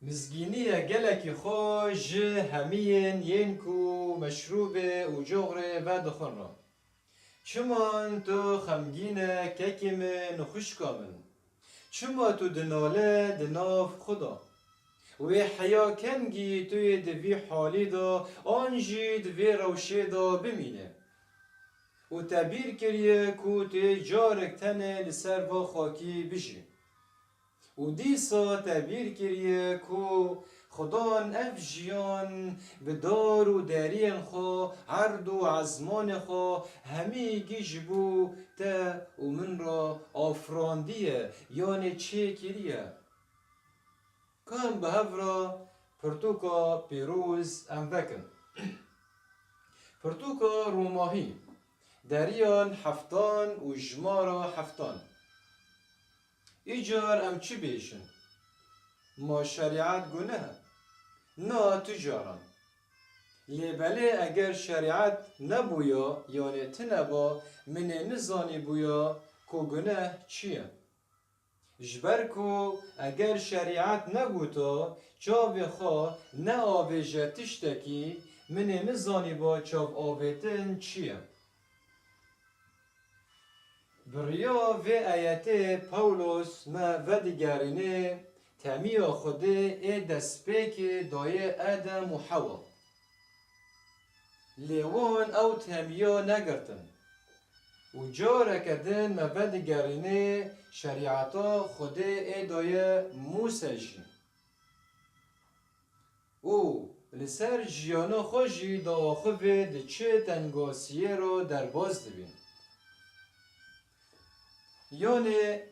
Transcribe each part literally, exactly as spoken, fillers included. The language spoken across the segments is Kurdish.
Mizgîniye gelekî xwe ji hemiyên yên ku meşrûbê û coxrê vedixwin re. Çiman tu xemgîn e, kekê min, xwişka min? Çima tu dinale di nav xwe de? Wê heya kengî tu yê di vî halî de an jî di vê rewşê de bimîne? Û te bîr kiriye ku tu yê carek tenê li ser va xakî bijî. Û dîsa te bîr kiriye ku Xudan ev jiyan bi dar û deriyên xwe, erd û ezmanê xwe hemî gî ji bo te û min re afirandiye, yanê çêkiriye. Ka em bi hev re pirtûka pîroz em vekin. Pirtûka Romahî, deriyan heftan û jimara heftan. Îcar em çi bêjin? Ma şerîet guneh e? Na, tu caran. Lê belê eger şerîet nebûya, yanê tune ba, min ê nizanîbûya ku guneh çi ye. Ji ber ku eger şerîet nebûta, çavê xwe neavêje tiştekî, min ê nizanîba çavavêtin çi ye. Bi riya vê ayetê Pawlos me vedigerîne temiya Xwedê ê destpêkê daye Edem û Hewa. Lê wan ew temiya negirtin. Û careke din me vedigerîne şerîeta Xwedê ê daye Mûse jî. Û li ser jiyana xwe jî diaxivê di çi tengasiyê re derbas dibî. Yanê,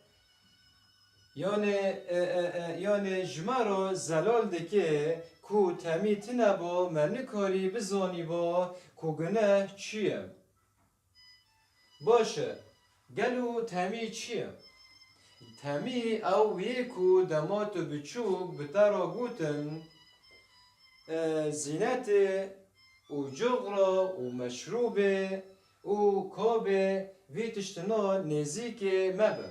yanê, e, e, e, yanê ji me re zelal dike ku temî tune ba me nikarî bizanîba ku guneh çi ye. Baş e, gelo temî çi ye? Temî ew yê ku dema tu biçûk bi te re gotin, e, zînetê û coxra û meşrûbê û kabê vî tiştina nêzîkê mebe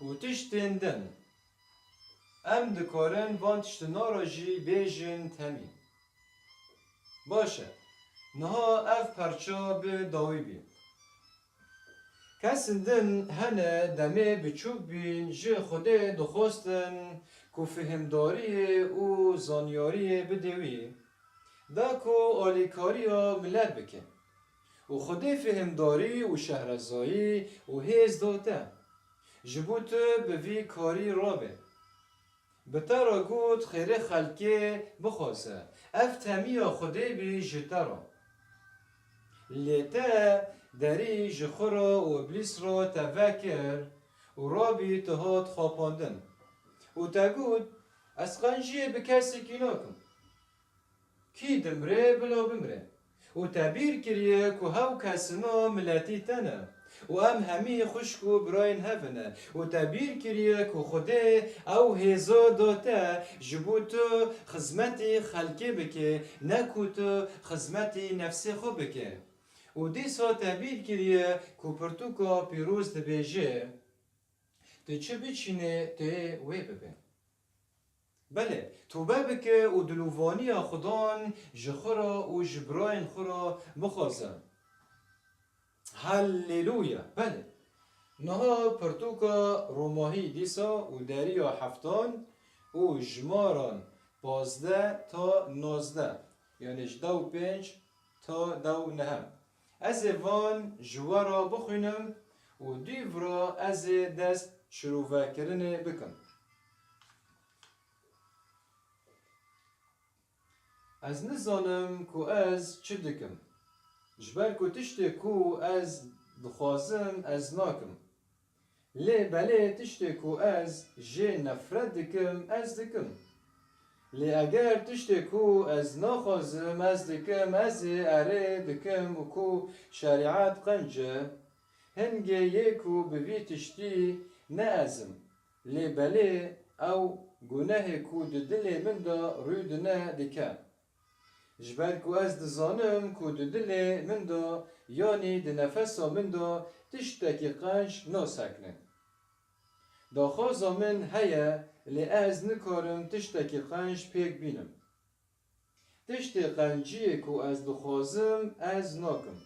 û tiştên din. Em dikarin van tiştina re jî bêjin temî. Baş e, niha ev perça bi dawî bî. Kesên din hene demê biçûk bîn ji Xwedê dixwestin ku fihmdariyê û zanyariyê bide wî, da ku alîkariya milet bike. Û Xwedê fihmdarî û şehrezayî û hêz da te, ji bo tu bi vî karî rabe. Bi te re got xêrê xelkê bixwaze, ev temiya Xwedê bî ji te re. Lê te derî ji xwe re û Îblîs re teve kir û rabî tu hat xapandin. Û te got, ez qenciyê bi kesekî nakim. Kî dimre, bila bimre. Û te bîr kiriye ku hew kesina miletî te ne. Û em hemî xwişk û birayên hev ne. Û te bîr kiriye ku Xwedê ew hêza da te ji bo tu xizmetî xelkê bike, ne ku tu xizmetî nefsê xwe bike. Û dîsa te bîr kiriye ku pirtûka pîroz dibêje, tu çi biçînê, tu yê wê bibe. Belê, tobe bike û dilovaniya Xudan ji xwe re û ji birayên xwe re bixwaze. Hallelûya! Belê. Niha pirtûka Romahî dîsa û deriya heftan û jimaran pazdeh ta nozdeh, yanî ji deh û pênc ta deh û neh. Ez ê van ji we re bixwînim û dûv re ez ê dest şirovekirinê bikim. Ez nizanim ku ez çi dikim, ji ber ku tiştê ku ez dixwazim, ez nakim. Lê belê tiştê ku ez jê nefret dikim, ez dikim. Lê eger tiştê ku ez naxwazim, ez dikim, ez ê erê dikim û ku şerîet qenc e, hingê yê ku bi vî tiştî ne ez im, lê belê ew gunehê ku di dilê min de rû dine dike. Ji ber ku ez dizanim ku di dilê min de, yanî di nefesa min de tiştekî qenc nasekine. Daxwaza min heye, Lê ez nikarim tiştekî qenc pêk bînim. Tiştê qenciyê ku ez dixwazim, ez nakim.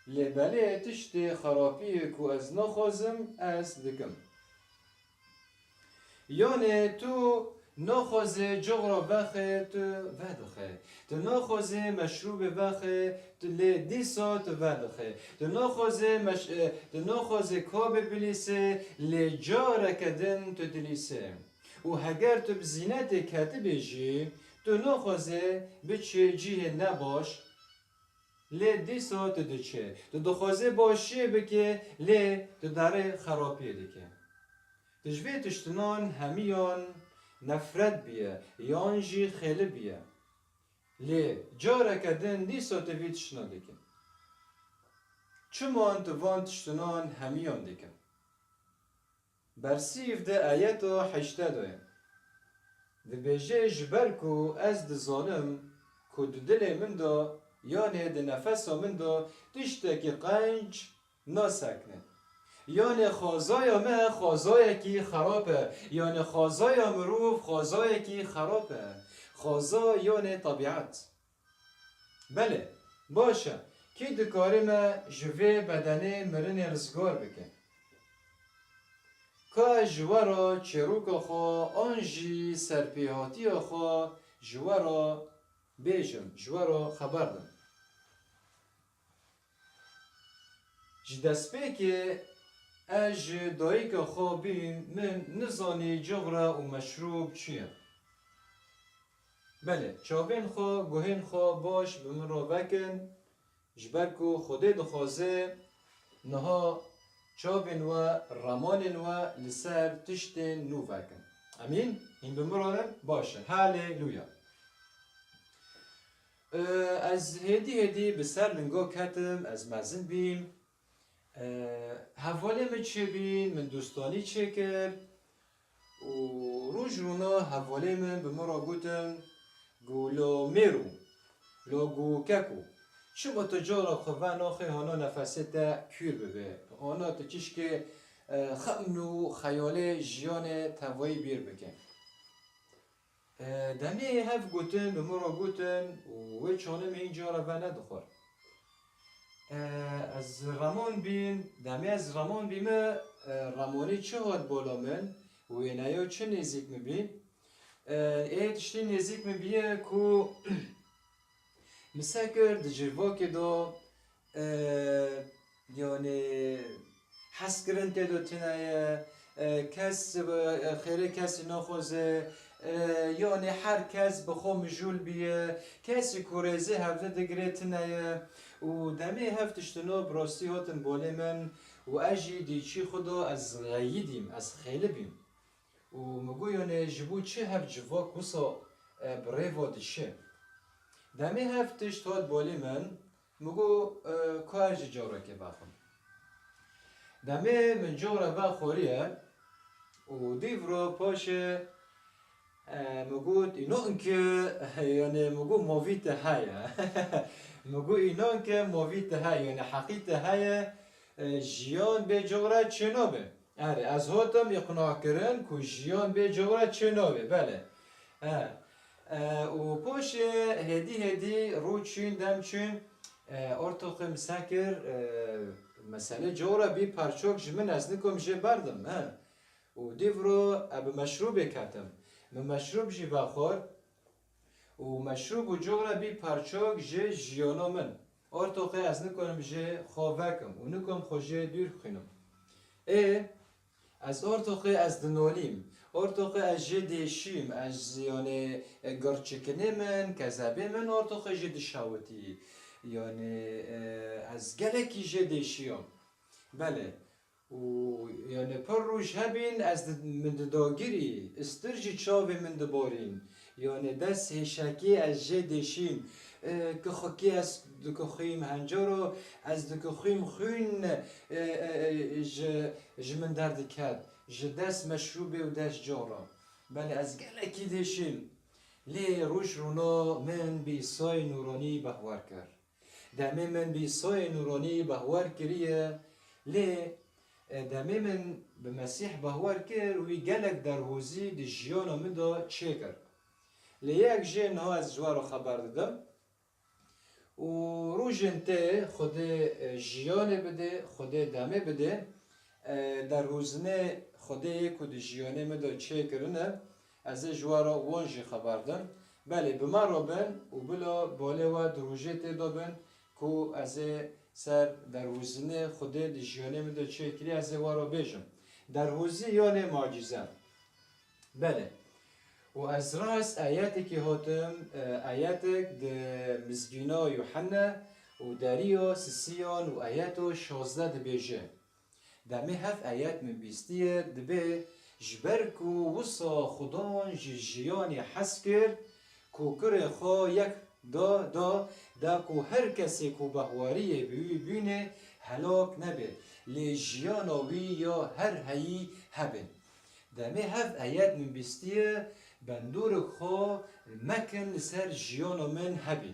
Lê belê tiştê xerapiyê ku ez naxwazim, ez dikim. Yanê tu naxwazê coxra vexê, tu vedixe. Tu naxwazê meşrûbê vexê, tu lê dîsa tu vedixe. Tu naxwazê meş-, e, tu naxwazê kabê bilîsê, lê careke din tu dilîsê. Û heger tu bi zînetê ketibê jî, tu naxwazê biçê cihê nebaş, lê dîsa tu diçê. Tu dixwazê başiyê bikê, lê tu derê xerapiyê dikê. Tu ji vê tiştinan hemiyan nefret biye, yan jî xêli biye. Lê careke din dîsa tu vî tiştna dikî. Çiman tu van tiştinan hemiyan dikî? Bersîv di ayeta heştê de ye. Dibêje, ji ber ku ez dizanim ku di dilê min de, yanê di nefesa min de tiştekî qenc nasekine. Yanê xwezaya me xwezayekî xerab e. Yanê xwezaya mirov xwezayekî xerab e. Xweza yanê tebîet. Belê, baş e. Kî dikare me ji vê bedenê mirinê rizgar bike? Ka ez ji we re çêroka xwe an jî serpêhatiya xwe ji we re bêjim, ji we re xeber dim. Ji destpêkê ez ji dayika xwe bîm, min nizanî coxre û meşrûb çi ye. Belê, çavên xwe, guhên xwe baş bi min re vekin, ji ber ku Xwedê dixwaze niha çavên we, remanên we li ser tiştên nû vekin. Emîn? Hîn bi min re ne? Baş e. Haleluya. Ee, ez hêdî hêdî bi ser lingo ketim, ez mezin bîm. Ee, hevalê min çêbîn, min dostanî çêkir û roj rûna hevalê min bi min re gotin, got, lo mêro, lo got keko, çima tu cara xwe venaxê hana nefesê te kûr bibe, hana tu çişkê, e, xem û xeyalê jiyanê tevayî bîr bike. E, demê hev gotin, bi min re gotin û wê çanê min înca re venedixwar. E, ez remon bîm, demê ez remon bîme, e, remonî çi hat bala min, wêneya çi nêzîk min bî. E, ê tiştî nêzîk min bîye ku Min se kir di civakê de, e, yanî hezkirin tê de tune ye, e, kes, e, xêrê kesî naxwaze, e, yanî her kes bi xwe mijûl bîye, kesî ku rêzê hevde digire tune ye û demê hev tiştino bi rastî hatin bolê min û ez jî di çî xwe de ez xeyidîm, ez xêli bîm. Û min got, yanê ji bo çi hev civak wisa, e, bi rêva diçe? Demê hev tişt hat balê min, min got, e, ka ez jî carekê vexwim. Demê min care vexwariye û dîv re paşê, e, min got, înan ke, yanê min got, mavî te heye. Min got, înan ke mavî te heye, yanê heqî te heye, e, jiyan bê care çênabe. Erê, ez hatim îqnakirin ku jiyan bê cara çênabe, belê. E, e, û paşê hêdî hêdî rû çûn, dem çûn, e, ortoqê min se kir, e, meselê cara bî perçok ji min, ez nikom jê berdim, he. Û dîv ro, e, bi meşrûbê ketim. Min meşrûb jî vexwar. Û meşrûb û cara bî perçok ji jiyana min. Ortoqê ez nikarim jê xwe vekim û nikom xwe jê dûr xwînim. Ê, ez ortoqê ez dinolîm. Ortoqê ez jê dêşîm. Ez, yanê, e, girçikinê min, kezebê min ortoqê jê dişewitî. Yanê, e, ez gelekî jê dêşiyam. Belê. Û, yanî, pir roj hebîn ez di, min di dagirî, istir ji çavê min dibarîn. Yanî, dest hêşekê ez jê dêşîm. E, kixikê ez dikixwîm, hencaro ez dikixwîm, xwîn, e, e, e, ji, ji min derdiket. Ji dest meşrûbê û dest cara. Belê ez gelekî dêşîm. Lê roj rûna min bi Îsayê Nûranî behwer kir. Demê min bi Îsayê Nûranî behwer kiriye, lê, E, demê min bi Mesîh bahwer kir, wî gelek derhozî di jiyana min de çêkir. Lê yek jê niha ez ji we re xeber didim. Û rojên tê Xwedê, e, jiyanê bidê, Xwedê demê bidê, e, derhozînê Xwedê yê ku di jiyanê min de çêkirine, ez ê ji we re wan jî xeber dim. Belê, bi me re bin û bila balê we di rojê tê de bin ku ez ê ser derhozînê Xwedê di jiyanê min de çêkirî, ez ê we re bêjim. Derhozî yanê macîze. Belê. Û ez rast ayetekî hatim, e, ayetek di Mizgîna Yuhanna û deriya sisiyan û ayeta şazdeh dibêje. Demê hev ayet min bîstiye, dibê, ji ber ku wisa Xudan ji jiyanê hez kir, ku kurê xwe yek da, da, da ku her kesê ku behwariyê bi wî bîne helak nebe, lê jiyana wî ya her heyî hebe. Demê hev ayet min bîstiye, bendûrik xwe mekin li ser jiyana min hebî.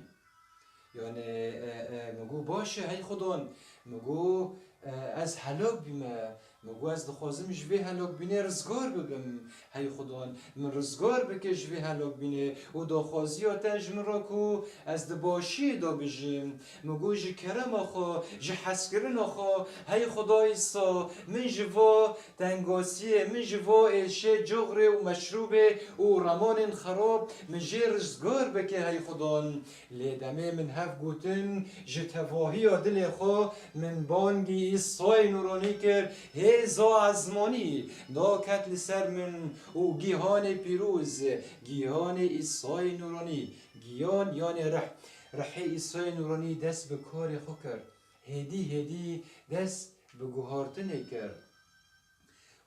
Yani, e, e, min got, baş e, hey Xudan, min got, e, ez helak bîme, min got, ez dixwazim ji vê helakbînê rizgar bibim, hey Xudan, min rizgar bike ji vê helakbînê û daxwaziya te ji min re ku ez di başiyê de bijim. Min got, ji kerema xwe, ji hezkirina xwe, hey Xuda Îsa, min ji va tengasiyê, min ji va êşê, coxrê û meşrûbê û remanên xerab, min jê rizgar bike, hey Xudan. Lê demê min hev gotin, ji tevahiya dilê xwe min bangî Îsayê Nûranî kir, hêza ezmanî daket li ser min û gihanê pîroz, gihanê Îsayê Nûranî, gihan yanê rih, rihê Îsayê Nûranî dest bi karê xwe kir. Hêdî hêdî dest bi guhartinê kir.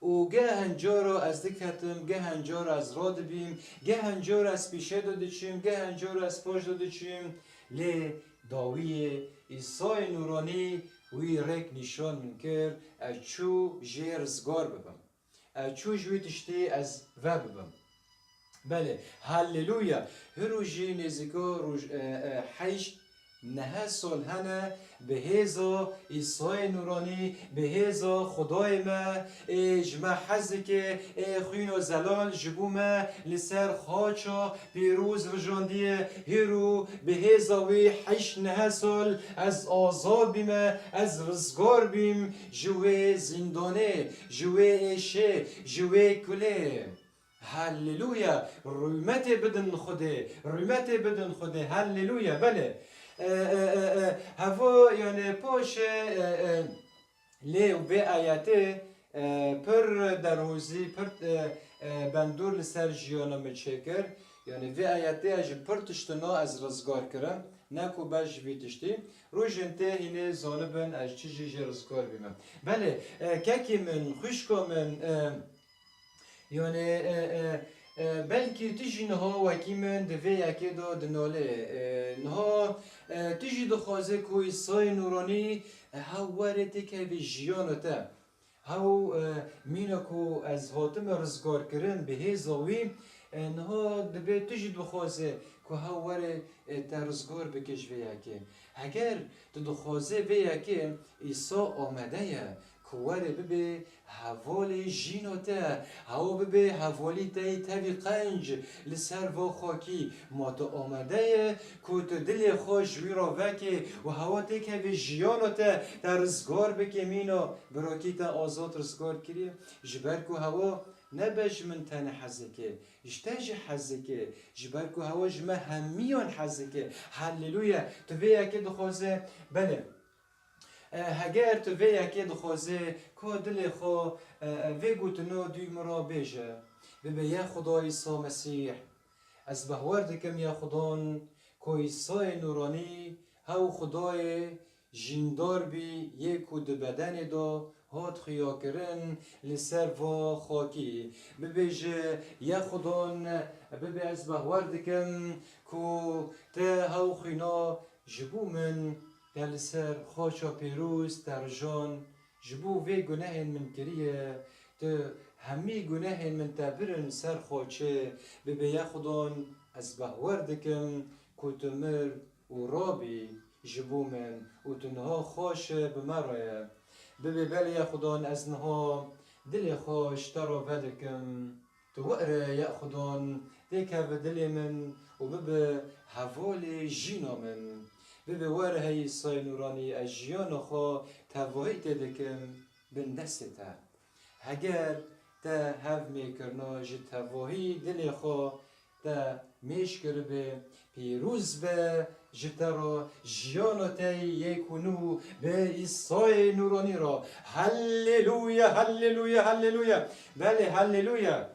Û geh hin cara ez diketim, geh hin cara ez radibîm, geh hin cara ez pîşe de diçim, geh hin cara ez paş de diçim. Lê dawiyê Îsayê Nûranî wî rêk nîşan min kir, ez çû jê rizgar bibim. Ez çû ji wî tiştî ez vebibim. Belê, Halleluya! Hiro jî nêzîka roj-, e, e, heşt nehe sal hene, bi hêza Îsayê Nûranî, bi hêza Xwedayê me, ê ji me hez dike, ê xwîna zelal ji bo me li ser xaça pîroz rijandiye. Hiro bi hêza wî heşt nehe sal ez azad bîme, ez rizgar bîm ji wê zîndanê, ji wê êşê, ji wê kulê. Halleluya! Rûmetê bidin Xwedê, rûmetê bidin Xwedê. Halleluya! Belê. E, e, e, e, hevo, yani, paşê, e, e, lê û vê ayetê, e, pir derhozî, pir, e, e, bendûr li ser jiyana min çêkir. Yani, vê ayetê ez ji pir tiştino ez rizgar kirim. Ne ku bes ji vî tiştî. Rojên tê hînê zanibin ez çi jî jê rizgar bîme. Belê, e, kekê min, xwişka min, e, Yani, e, e, e, belkî tu jî niha wekî min di vê yekê de dinalê. E, niha, e, tu jî dixwaze ku Îsayê Nûranî, e, hew were têkeve jiyana te. Hew, e, mîna ku ez hatime rizgarkirin bi hêza wî, e, niha dibe tu jî dixwaze ku hew were, e, te rizgar bike ji vê yekê. Heger tu dixwaze vê yekê, Îsa amade ye ku were bibe hevalê jîna te, hewa bibe hevalî te yî tevî qenc li ser va xakî. Ma tu amade ye ku tu dilê xwe ji wî re vekê û hewa têkeve jiyana te, te rizgar bike mîna, birakî te azad rizgar kiriye? Ji ber ku hewa ne be ji min tenê hez dike, ji te jî hez dike, ji ber ku hewa ji me hemiyan hez dike. Halleluya! Tu vê yekê dixwaze, belê. E, heger tu vê yekê dixwazê, ka dilê xwe, e, e, vê gotina dûyî min re bêje, bibe: Ya Xuda Îsa Mesîh, ez behwer dikim ya Xudan, ku Îsayê Nûranî hew Xudayê jîndar bî, yê ku di bedenê de hat xuyakirin li ser va xakî. Bibêje: Ya Xudan, bibe ez behwer dikim ku te hew xwîna ji bo min te li ser xaça pîroz te rijan, ji bo vê gunehên min kiriye, tu hemî gunehên min te birin ser xaçê, bibe ya Xudan, ez behwer dikim ku tu mir û rabî ji bo min û tu niha xaçe bi me re ye. Bibê belê ya Xudan ez niha dilê xwe ji te re vedikim. Tu were ya Xudan têkeve dilê min û bibe hevalê jîna min. Bibê were hey Îsayê Nûranî ez jiyana xwe tevahî tê dikim bin destê te. Heger te hev mekirina ji tevahî dilê xwe te mêj kiribe, pîroz be ji te re jiyana te yê ku nû bi Îsayê Nûranî re. Hallelûya, hallelûya, hallelûya. Belê, hallelûya.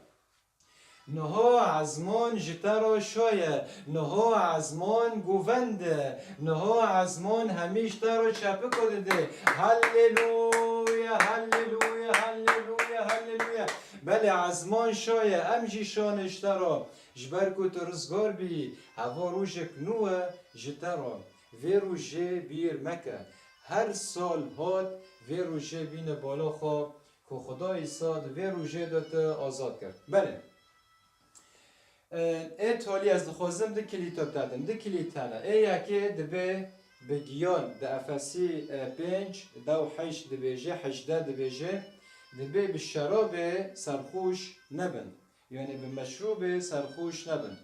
Niha ezman ji te re şaye, niha ezman govend e, niha ezman hemî ji te re çepiko dide. Hallelûya, hallelûya, hallelûya, hallelûya. Belê, ezman şaye, em jî şane ji te re. Ji ber ku tu rizgar bî, heva rojek nû e ji te re. Vê rojê bîr meke. Her sal hat, vê rojê bîne bala xwe ku Xuda Îsa di vê rojê de te azad kir. Belê. Ê talî ez dixwazim di kilîta te din. Di kilît hene. Ê yekê dibê bi giyan, di Efesî, e, pênc, dew heşt dibêje, hejdeh dibêje, dibê bi şerabê serxoş nebin. Yanî bi meşrûbê serxoş nebin.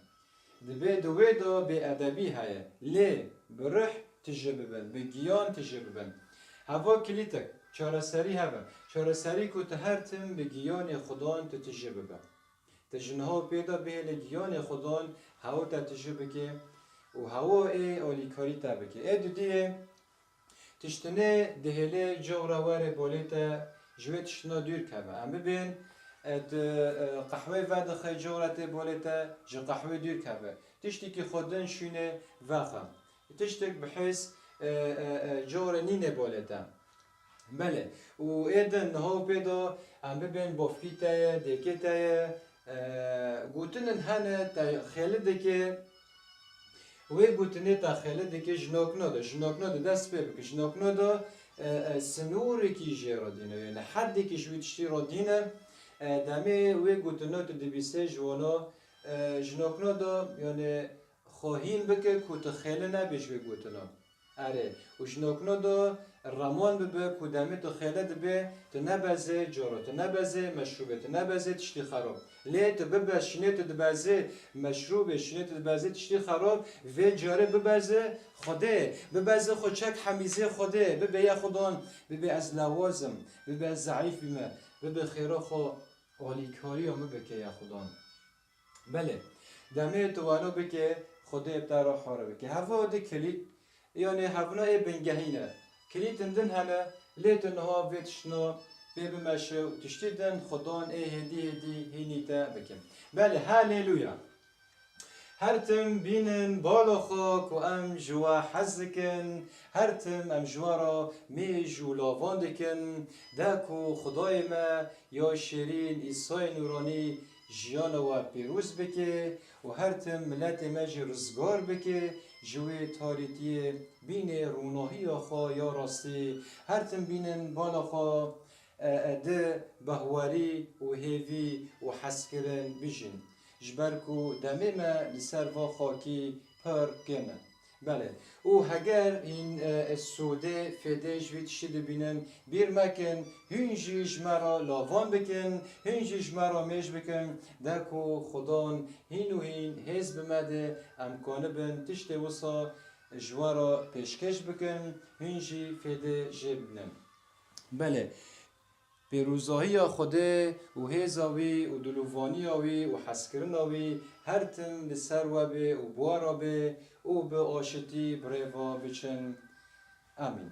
Dibê di wê de bêedebî heye. Lê bi ruh tije bibin, bi giyan tije bibin. Heva kilîtik, çareserî hebe. Çareserî ku tu her tim bi giyanê Xudan tu tije bibe. Tu ji niha pê de bihêle giyanê Xudan hewa te tije bike û hewa ê alîkarî te bike. Ê dudiyê, tiştinê dihêlê cewra were bolê te ji wê tiştina dûr keve. Em bibên, e, tu, e, qehwê vedixê cewra tê bolê te ji qehwê dûr keve. Tiştekî xwe din şûnê vexe. Tiştek bi hêz, e, e, e, cewre nîne bolê te. Belê. Û ê din niha û pê de em bibên bofkî te ye, dêkê te ye, e, gotinên hene te xêli dike. Wê gotinê te xêli dike ji nokna de. Ji nokna de dest pê bike. Ji nokna de, e, e, sinûrekî jê re dîne. Yanî heddekî ji wî tiştî re dîne. E, demê wê gotina tu dibîsê ji wana, e, ji nokna de, yanî xwe hîn bike ku tu xêli nebê ji wê gotina. Erê, û ji nokna de reman bibe ku demê tu xêle dibê, tu nebezê coro, tu nebezê meşrûbê, tu nebezê tiştî xerab. Lê tu bibe, şinê tu dibezê meşrûbê, şinê tu dibezê tiştî xerab, vê carê bibezê Xwedê, bibezê xwe çek hemîzê Xwedê, bibe ya Xudan, bibe ez lawaz im, bibe ez zeîf bîme, bibe xêra xwe alîkariya min bike ya Xudan. Belê, demê tu wano bike, Xwedê bi te re hare bike. Heva di kilît, yanî hevna ê bingehî ne. Kilîtên din hene, lê tu niha vê tiştna pê bimeşe û tiştî din Xudan ê hêdî hêdî hînî te bike. Belê, haleluya. Her tim bînin bala xwe ku em ji we hez dikin, her tim em ji we re mêj û lavan dikin, de ku Xwedayê me ya şêrîn Îsayê Nûranî jiyana we pîroz bike û her tim miletê me jî rizgar bike ji wê tarîtiyê, bînê rûnahiya xwe ya rastî, her tim bînin bala xwe, e, e, di behwarî û hêvî û hezkirin bijîn. Ji ber ku demê me li ser va xakî pir kêm e. Belê. Û heger hîn, e, e, sûdê, fêdê ji vî tiştî dibînin, bîr mekin, hûn jî ji me re lavan bikin, hûn jî ji me re mêj bikin, de ku Xudan hîn û hîn hêz bi me de, em kanibin tiştê wisa ji we re pêşkêş bikin, hûn jî fêdê jê bibînin. Belê. Pêrozahiya Xwedê û hêza wî û dilovaniya wî û hezkirina wî her tim li ser we bê û bi we re bê û bi aşitî bi rê ve biçin. Amîn.